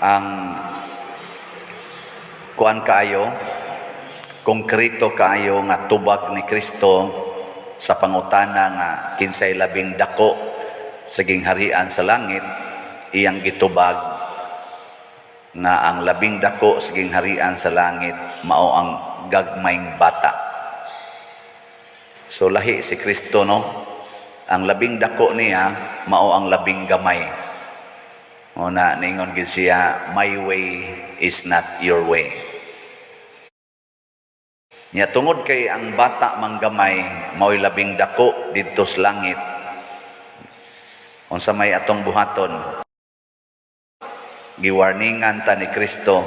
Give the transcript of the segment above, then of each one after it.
Ang kuan kaayo, konkreto kaayo nga tubag ni Kristo sa pangutana nga kinsay labing dako sa gingharian sa langit, iyang gitubag nga ang labing dako sa gingharian sa langit mao ang gagmayng bata. So lahi si Kristo, no? Ang labing dako niya mao ang labing gamay. O na ningon gid siya, "My way is not your way." Nya tungod kay ang bata manggamay mao'y labing dako didto sa langit. Unsa may atong buhaton? Giwarningan ta ni Kristo.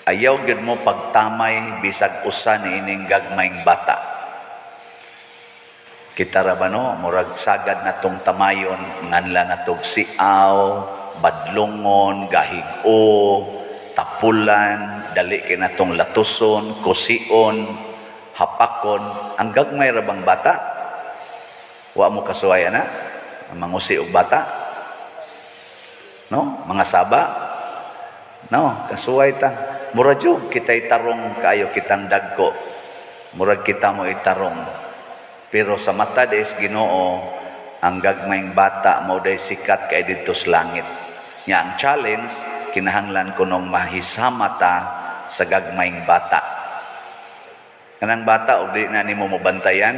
Ayaw gyud mo pagtamay bisag usa niining gagmayng bata. Kita ra ba, no, murag sagad na tong tamayon, nganla na tog siaw, badlungon, gahig-o, tapulan, dali kay natong latuson, kusion, hapakon. Ang gagmay ra bang bata? Wa mo kasuway ana? Ang mangusi og bata? No? Mga saba? No, kasuway ta. Mura jud kita'y tarong kaayo kitang dagko. Murag kita mo itarong. Pero sa mata des Ginoo, ang gagmayng bata mao day sikat kay didto sa langit. Nya ang challenge, kinahanglan kunong mahisama ta sa gagmayng bata. Kanang bata og di na nimo mabantayan,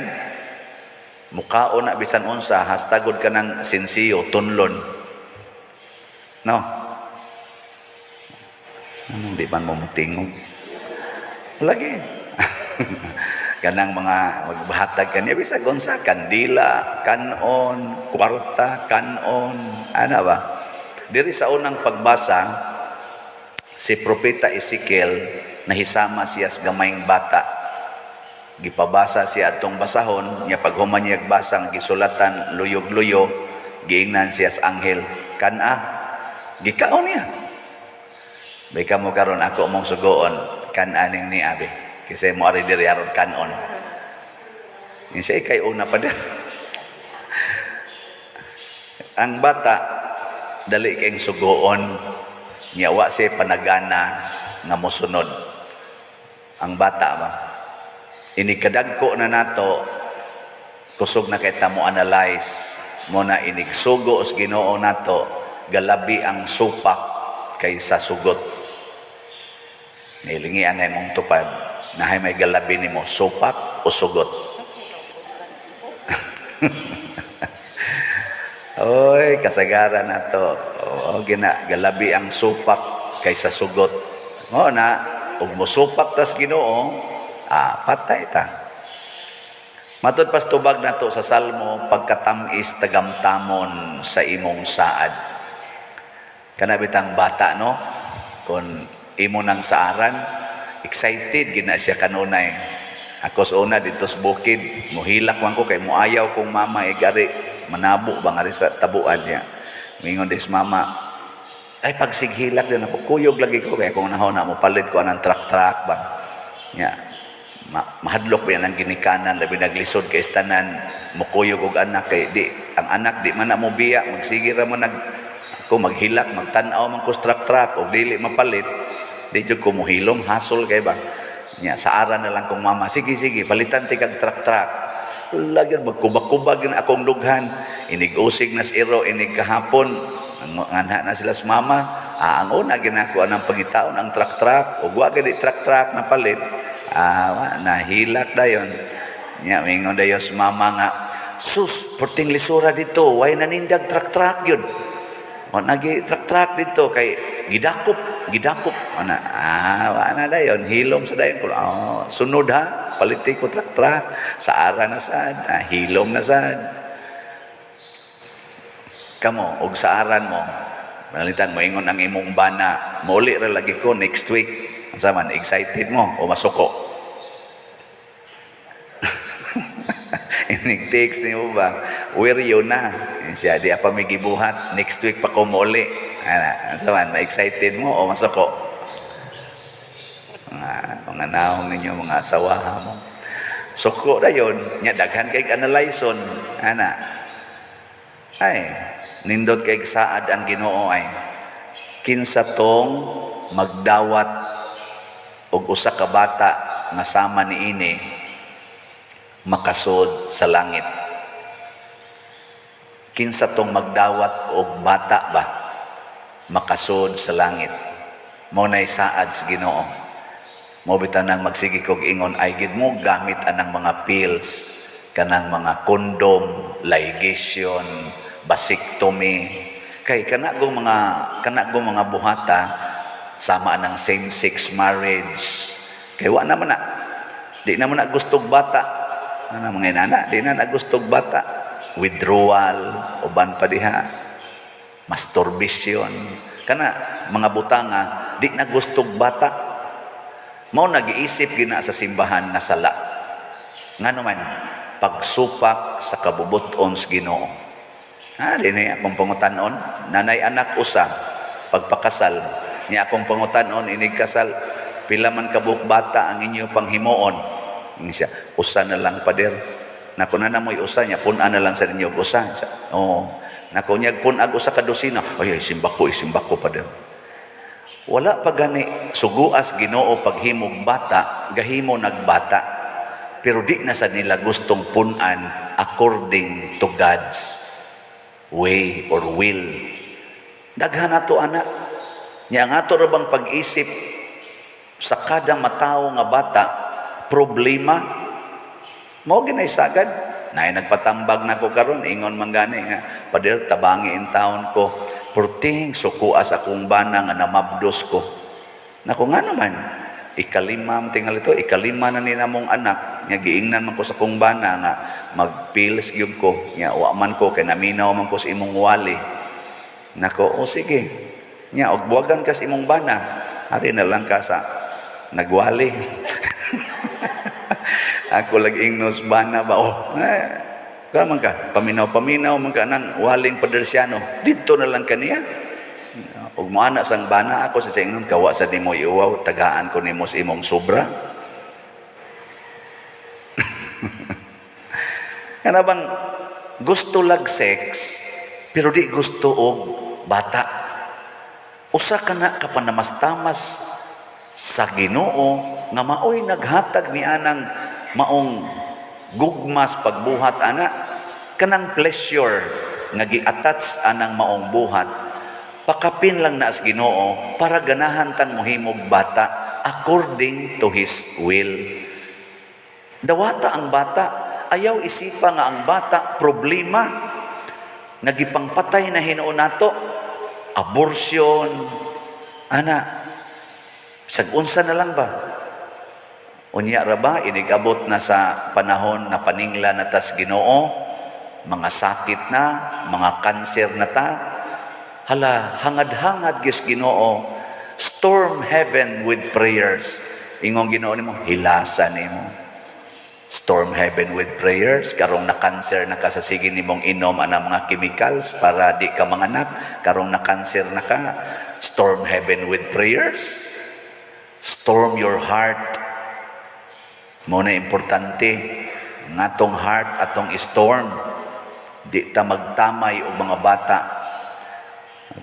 mukaon na bisan unsa, hastagod ka ng sinsiyo, tunlon. No? Anong di man mo mutingog? Lagi. Kanang mga magbahatag kaniya bisag unsa, kandila, kanon, kwarta, kanon, ana ba? Diri sa unang pagbasa, si Propeta Ezekiel nahisama siya sa gamayng bata. Gipabasa siya atong basahon, nya paghuman niya basang gisulatan luyog-luyo, giingnan siya sa anghel, "Kana." Gikaon niya. Bay kamo karon ako mong sugoon, kan-aning ni abi. Kasi mo ari diri aron kanon. Siya kay una pa din. Ang bata dali kayong sugoon, nya wa siya panagana nga mosunod. Ang bata ba? Ini kadagko na nato, kusog na kay ta mo analyze mo na inigsugo sa Ginoo nato, galabi ang supak kaysa sugot. Nilingian na imong tupad, nahay may galabi nimo, supak o sugot? Oy, kasagaran na to. O, gina, galabi ang supak kaysa sugot. O na, ug mosupak tas Ginoo, patay ta. Matud pas tubag nato sa Salmo, pagkatamis tagamtamon sa imong saad. Kana bitang bata, no? Kung imo nang saaran, excited gina siya kanunay. Ako sa una dito sa bukid, muhilak man ko kay muayaw kong mama igari manabo ba nga sa tabuan niya. Mingon des mama, ay pagsighilak din ako, kuyog lagi ko kay kung nahon na mo palit ko anang truck-truck ba. Nya, mahadlok ba yan ang ginikanan, labi naglisod kay tanan, mukuyog og anak kay di ang anak di man na mo biya, magsige ra mo nag ako maghilak, magtan-aw man ko sa truck-truck og dili mapalit, di jud ko muhilom, hasol kay ba. Nya saaran na lang kong mama, "Sige, sige, palitan ti kag truck-truck." Lagi magkubak-kubag na akong dughan. Inig-usig na sa iro, inig kahapon. Ang anha na sila sa mama. Ang una ginako ang pangitaon ang truck-truck. Ug wa gani truck-truck na palit. Nahilak dayon. Nya mingon dayon sa mama nga, "Sus, perting lisura dito, way nanindag truck-truck yun. O nagi truck-truck dito kay gidakop, gidakop." Ana, wa na dayon, hilom sa dayon ko. "Oh, sunod ha, paliti ko truck-truck." Saara na sad, hilom na sad. Kamo, og saaran mo, manalitan mo ingon ang imong bana, "Mauli ra lagi ko next week." Unsa man, excited mo o masuko? Inig text nimo ba, "Where you na?" Siya, "Di pa may gibuhat, next week pa ko mauli." Ana, unsa man, ma-excited mo o masuko? Mga naong ninyo, mga asawa mo. Suko dayon, nya daghan kay analyson, ana. Ay, nindot kay saad ang Ginoo ay. Kinsa tong magdawat og usa ka bata nga sama niini makasud sa langit? Kinsa tong magdawat og bata ba makasud sa langit? Mao nay saad sa Ginoo. Mao bitaw nang magsige kog ingon, ay gid mo gamit anang mga pills, kanang mga condom, ligation, vasectomy, kay kana gong mga buhata sama anang same sex marriage, kay wa naman na, di naman na gustog bata ana, mga inana, di na na gustog bata, withdrawal, uban pa diha, masturbation, kana mga butanga, di na gustog bata. Mao nagiisip gina sa simbahan nga sala. Ngano man? Pagsupak sa kabubuton sa Ginoo. Ah, di na akong pangutanon, nanay anak usa pagpakasal niya, akong pangutanon inig kasal, "Pila man kabuok bata ang inyo panghimuon?" Ingon siya, "Usa na lang, pader." Nako, na mo'y usa niya, pun-an na lang sa ninyo og usa. Siya, "Oo." Nako, niya pun-ag usa ka dosina. "Ay, ay, simbako, simbako, pader." Wala pa gani suguas Ginoo paghimog bata, gahimo nagbata. Pero di na sa nila gustong punan according to God's way or will. Daghan nato ana. Nya ang ato ra bang pag-isip sa kada matawo nga bata, problema, mao ginay sagad. Nay nagpatambag nako karon, ingon man gani nga, "Pader, tabangi in taon ko. Perting sukuas akong bana nga namabdos ko." Nako, nga naman, ikalima man tingali to, ikalima na ni namong anak, nya giingnan man ko sa kong bana nga magpills gyud ko, nya wa man ko kay naminaw man ko sa imong wali. Nako, "O sige." Nya og buwagan ka sa imong bana, ari na lang ka sa nagwali. Ako lag ingnos bana ba, "Oh, eh, ka man ka, paminaw-paminaw man ka nang waling padersyano. Dito na lang kaniya." Ug moana sang bana ako sa ingnon, "Kawa sa nimo iuwaw, tagaan ko nimo sa imong sobra." Kana bang gusto lag sex pero di gusto og bata. Usa ka na kapanamas-tamas sa Ginoo nga maoy naghatag ni anang maong gugmas pagbuhat ana, kanang pleasure nga gi-attach anang maong buhat, pakapin lang na sa Ginoo para ganahan tang mohimog bata according to His will. Dawata ang bata. Ayaw isipa nga ang bata problema nga gipangpatay na hinuon nato, abortion ana, sag unsa na lang ba. Unya ra ba inigabot na sa panahon nga paningla na tas Ginoo, mga sakit na, mga kanser na ta. Hala, hangad-hangad gis Ginoo. Storm heaven with prayers. Ingong Ginoo nimo, hilasa nimo. Storm heaven with prayers, karong na cancer na ka sa sige nimong inom ana mga chemicals para di ka manganak, karong na cancer na ka, storm heaven with prayers. Storm your heart. Mo na importante ngatong heart atong storm. Di ta magtamay og mga bata.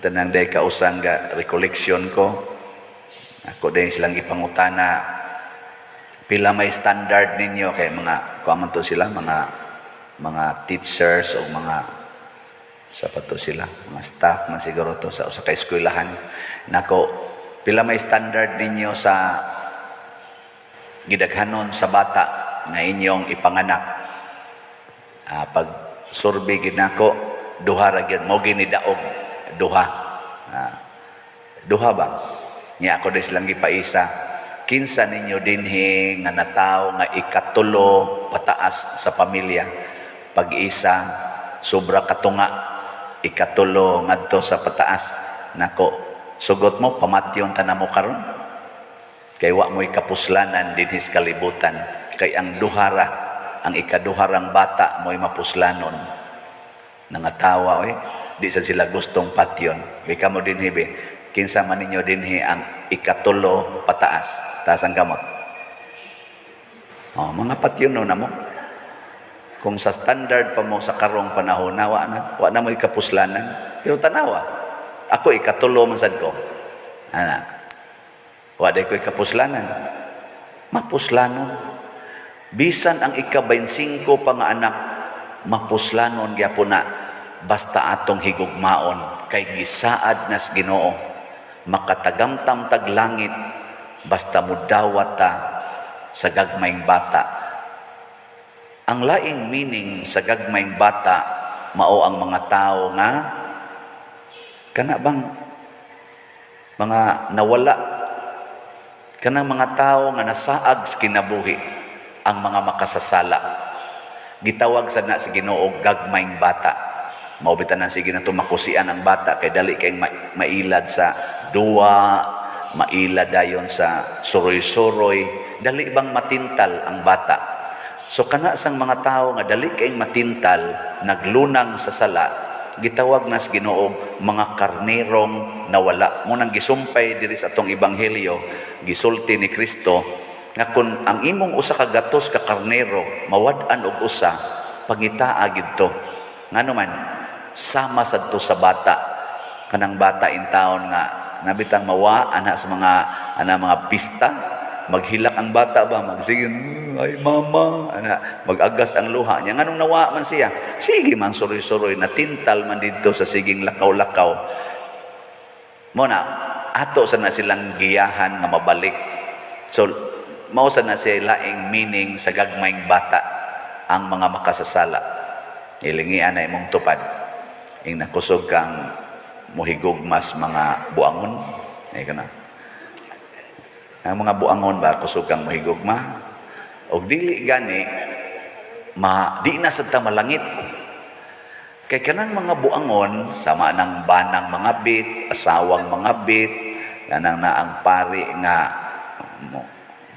Tanang day kausang ga recollection ko. Ako din silang gipangutana, pila may standard ninyo, kay mga kuan man to sila, mga teachers o mga sa pa to sila, mga staff man siguro to sa usa ka eskwelahan. Nako, "Pila may standard ninyo sa gidaghanon sa bata nga inyong ipanganak?" Ah, pag survey gid nako, duha ra gyud mo ginidaog, duha. Ah, duha ba nya. Ako des lang gipaisa, "Kinsa ninyo dinhi nga natawo nga ikatulo pataas sa pamilya?" Pag-isa, sobra katunga, ikatulo ngadto sa pataas. Nako, sugot mo, pamatyon ta namo karon kay wa mo'y kapuslanan dinhi sa kalibutan, kay ang duhara, ang ikaduharang bata mo'y mapuslanon. Nangatawa oy, di sa sila gustong patyon. Bi kamo dinhi be, kinsa man ninyo dinhi ang ikatulo pataas? Taas ang kamot. Oh, mga patyon no namo. Kung sa standard pa mo sa karong panahon na, wa na mo'y kapuslanan. Pero tanawa. Ako, ikatulo man sad ko. Ana. Wa day ko'y kapuslanan. Mapuslanon. Bisan ang ika-25 pa nga anak, mapuslanon gyapon na basta atong higugmaon kay gisaad nas Ginoo makatagamtam tag langit basta mudawat ta sa gagmayng bata. Ang laing meaning sa gagmayng bata, mao ang mga tao nga kana bang mga nawala, kanang mga tao nga nasaag sa kinabuhi, ang mga makasasala. Gitawag sa na sa Ginoo gagmayng bata. Mao bitaw nang sige nato makusian ang bata kay dali kay mailad sa duwa, mailad dayon sa suroy-suroy, dali bang matintal ang bata. So kana sang mga tao nga dali kay matintal, naglunang sa sala, gitawag nas Ginoo mga karnerong nawala. Mao nang gisumpay diri sa atong ebanghelyo, gisulti ni Kristo nga kun ang imong 100 ka karnero mawad-an og usa, pangitaa gidto. Ngano man, sama sadto sa bata, kanang bata in town nga nabitang mawa ana sa mga ana mga pista, maghilak ang bata ba, magsige, "Ay mama," ana, magagas ang luha niya. Nganong nawa man siya? Sige man suroy-suroy, natintal man didto sa siging lakaw-lakaw. Mao na ato sa na silang giyahan nga mabalik. So mao sa na siya laing meaning sa gagmayng bata, ang mga makasasala. Ilingian na imong tupad ing nakusog kang muhigugmas mga buangon ay kana ang mga buangon ba, kusog kang muhigugma. Og dili gani ma di na sad ta malangit kay kanang mga buangon, sama ng banang mga bit, asawang mga bit, kanang naang pari nga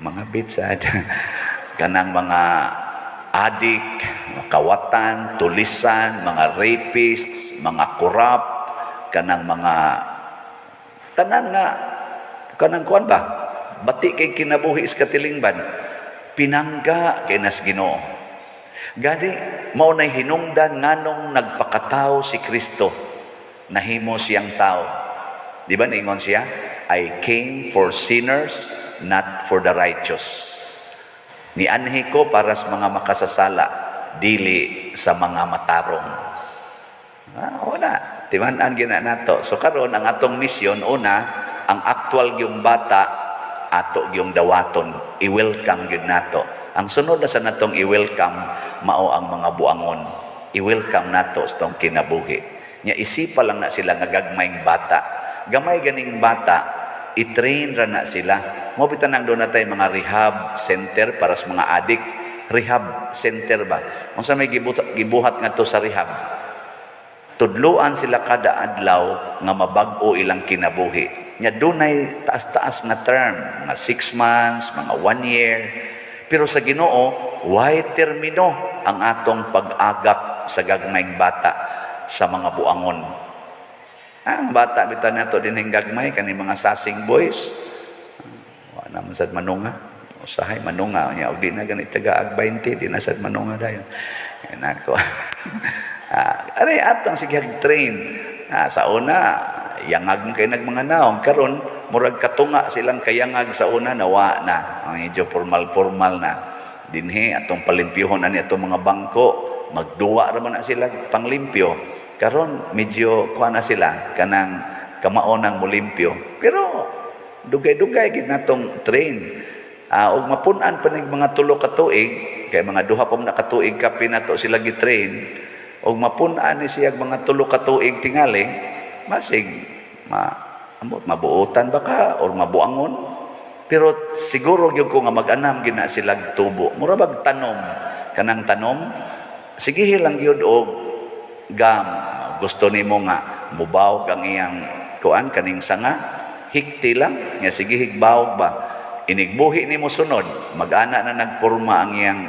mga bit sad, kanang mga adik, mga kawatan, tulisan, mga rapists, mga corrupt, kanang mga tanan nga kanang kuan ba, bati kay kinabuhi sa katilingban, pinangga kay nas Ginoo. Gani mao nay hinungdan nganong nagpakatao si Kristo, nahimo siyang tao. Di ba niingon siya, "I came for sinners, not for the righteous"? Nianhi ko para sa mga makasasala, dili sa mga matarong. Ah, wala. Timan-an gina nato. So karon ang atong misyon, una, ang actual gyung bata ato gyung dawaton, i-welcome gyud nato. Ang sunod na sa natong i-welcome mao ang mga buangon. I-welcome nato sa tong kinabuhi. Nya isipa lang na sila nga gagmayng bata. Gamay ganing bata, i-train ra na sila. Mao bitaw nang duna tay mga rehab center para sa mga addict. Rehab center ba? Unsa may gibuhat ngadto sa rehab? Tudluan sila kada adlaw nga mabag-o ilang kinabuhi. Nya dunay taas-taas nga term, mga 6 months, mga 1 year. Pero sa Ginoo, way termino ang atong pag-agak sa gagmayng bata, sa mga buangon. Ang bata bitaw nato din gagmay kani mga sasing boys. Wa naman sad manunga. Usahay manunga nya og di na gani taga 20, di na sad manunga dayon. Yan ako. Aray atong sige train. Sa una yangag man kay nagmanga naong, karon murag katunga silang kayangag sa una, nawa na. Ang medyo formal-formal na. Dinhi atong palimpyuhon ani atong mga bangko, magduwa ra man na sila panglimpyo. Karon medyo kuha na sila kanang kamaonang molimpyo. Pero dugay-dugay gid natong train. Og mapun-an pa ning mga 3 ka tuig, kay mga 2 pa man na ka tuig kape nato sila gi-train. Og mapun-an ni siya mga 3 ka tuig tingali, masig ma ambot mabuotan ba ka or mabuangon. Pero siguro gyud ko nga mag-anam gyud na sila tubo. Mura bag tanom, kanang tanom, sige lang gyud og gam gusto nimo nga mubawog ang iyang kuan kaning sanga, hikti lang nga sige higbawog ba. Inigbuhi nimo sunod, mag-ana na nagporma ang iyang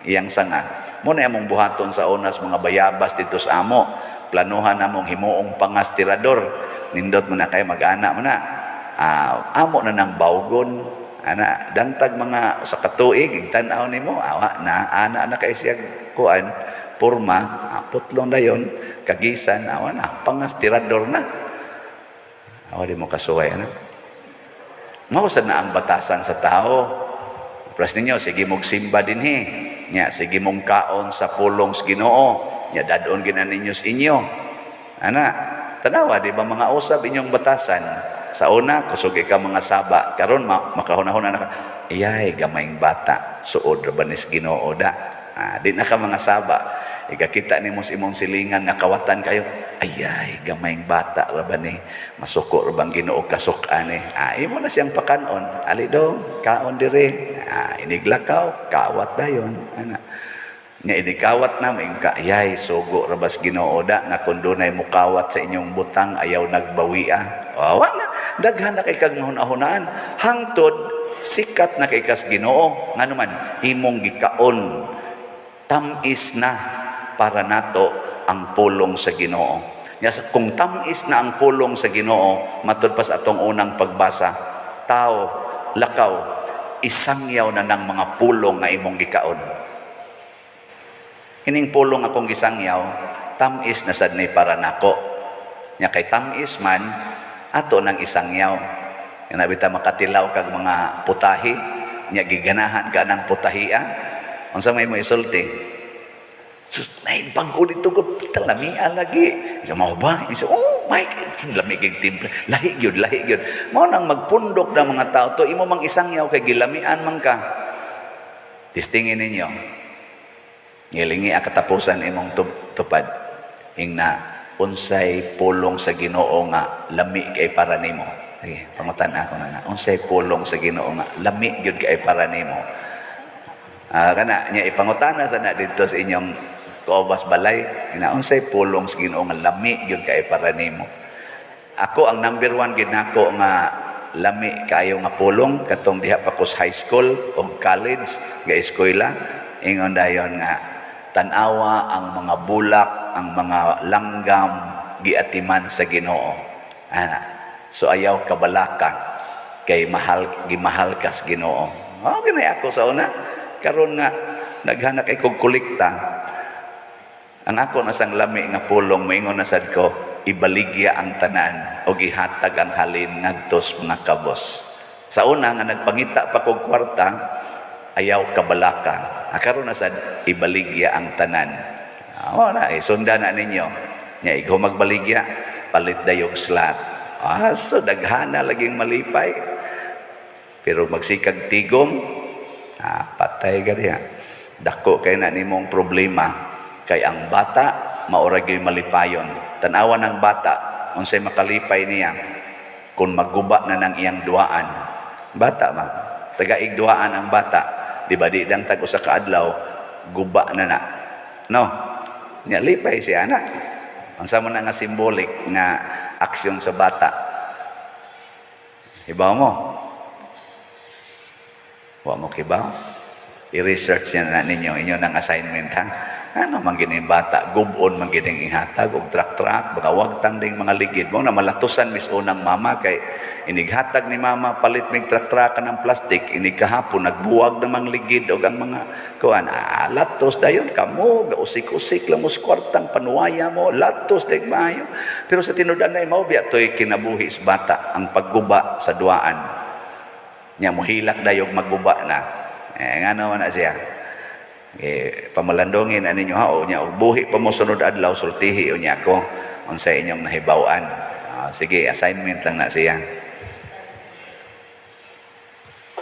iyang sanga. Mao na among buhaton sa unas mga bayabas dito sa amo, planuhan namong himuong pangas tirador. Nindot mo na kay mag-ana mo na, amo na nang bawgon ana. Dangtag mga 1 ka tuig, tan-aw nimo, awa na, ana na kay siya kuan porma, putlong dayon kagisan, awa na, pangas tirador na. Ako di mo kasuway, ano? Mao sad na ang batasan sa tao. Plus ninyo, sige mong simba dinhi. Nya, sige mong kaon sa pulong sa Ginoo. Nya, dadon gina ninyo sa inyo. Ana, tanawa, di ba mga usab inyong batasan? Sa una, kusog ka mga saba. Karon makahuna-huna na ka. Iyay, gamayng bata. Suod ra ba nis Ginoo da? Ah, di na ka mga saba. Ikakita nimo sa imong silingan nga kawatan kayo. Ayay, gamayng bata ra ba ni? Masuko ra bang Ginoo kasuk-an ni? Ah, imo na siyang pakanon. Ali dong, kaon dire. Ah, iniglakaw, kawat dayon. Ana. Nga inikawat na mo ka, ayay, sugo ra bas Ginoo da nga kung dunay mukawat sa inyong butang ayaw nagbawia. Wa na, daghan na kay kag hunahunaan hangtod sikat na kay kas Ginoo. Ngano man imong gikaon, tamis na para nato ang pulong sa Ginoo. Nya kung tamis na ang pulong sa Ginoo, matud pa sa atong unang pagbasa, tao, lakaw, isangyaw na ng mga pulong nga imong gikaon. Kining pulong akong gisangyaw, tamis na sad ni para nako. Nya kay tamis man, ato nang isangyaw. Nya bita makatilaw kag mga putahi, nya giganahan ka ng putahia. Unsa may mo isulti? Sus, nay bago dito ko lamia lagi. Sa mao ba? Isa, oh my God, lami kay timple. Lahi gyud, lahi gyud. Mao nang magpundok ng mga tao to imo mang isangyaw kay gilamian man ka. Testingin ninyo. Ngilingi ang katapusan imong tupad. Ingna unsay pulong sa Ginoo nga lami kay para nimo. Sige, pangutan ako na na. Unsay pulong sa Ginoo nga lami gyud kay para nimo. Ah, kana nya ipangutana sa na didto sa inyong kaubas balay, ina unsay pulong sa Ginoo nga lami gyud kay para nimo. Ako, ang number one gid nako nga lami kaayo nga pulong katong diha pa ko sa high school o college ga eskwela, ingon dayon nga tan-awa ang mga bulak, ang mga langgam giatiman sa Ginoo. Ana. So ayaw kabalaka kay mahal gimahal kas Ginoo. Oh, ginay ako sa una. Karon nga naghanak ay kog kolekta. Ang ako na sang lami nga pulong, moingon na sad ko, ibaligya ang tanan o gihatag ang halin ngadto sa mga kabos. Sa una nga nagpangita pa kog kwarta, ayaw kabalaka. Ah, karon na sad ibaligya ang tanan. Ah, na, eh, sundan na ninyo. Nya ikaw magbaligya, palit dayog slot. Ah, so daghana laging malipay. Pero magsikag tigom, ah, patay ka diha. Dako kay na nimong problema kay ang bata maura gyud malipayon. Tan-awan ng bata unsay makalipay niya kung magguba na ng iyang duaan. Bata ma, tagaig duaan ang bata, di ba di dang tag usa ka adlaw guba na na. No. Nya lipay siya na. Unsa man na nga symbolic nga aksyon sa bata? Hibaw mo? Wa mo kibaw? I-research niya na ninyo, inyo ng assignment ha. Ano man gini bata, gubon man gining ihatag og truck-truck, baka wagtang ding mga ligid mo na malatusan mis unang mama kay inighatag ni mama palit mig truck-truckan ng plastic, inig kahapon nagbuwag ng mga ligid og ang mga kuan, ah, latos dayon kamo, gausik-usik lang mo sa kwartang panuwaya mo, latos dag maayo. Pero sa tinud-anay mao biya toy kinabuhi sa bata ang pagguba sa duaan. Nya mohilak dayog magguba na. Eh, ngano man na siya? Eh, pamalandongin ani ninyo ha o nya og buhi pa mo sunod adlaw, sultihi unya ko unsay inyong nahibaw-an. Ah, sige, assignment lang na siya.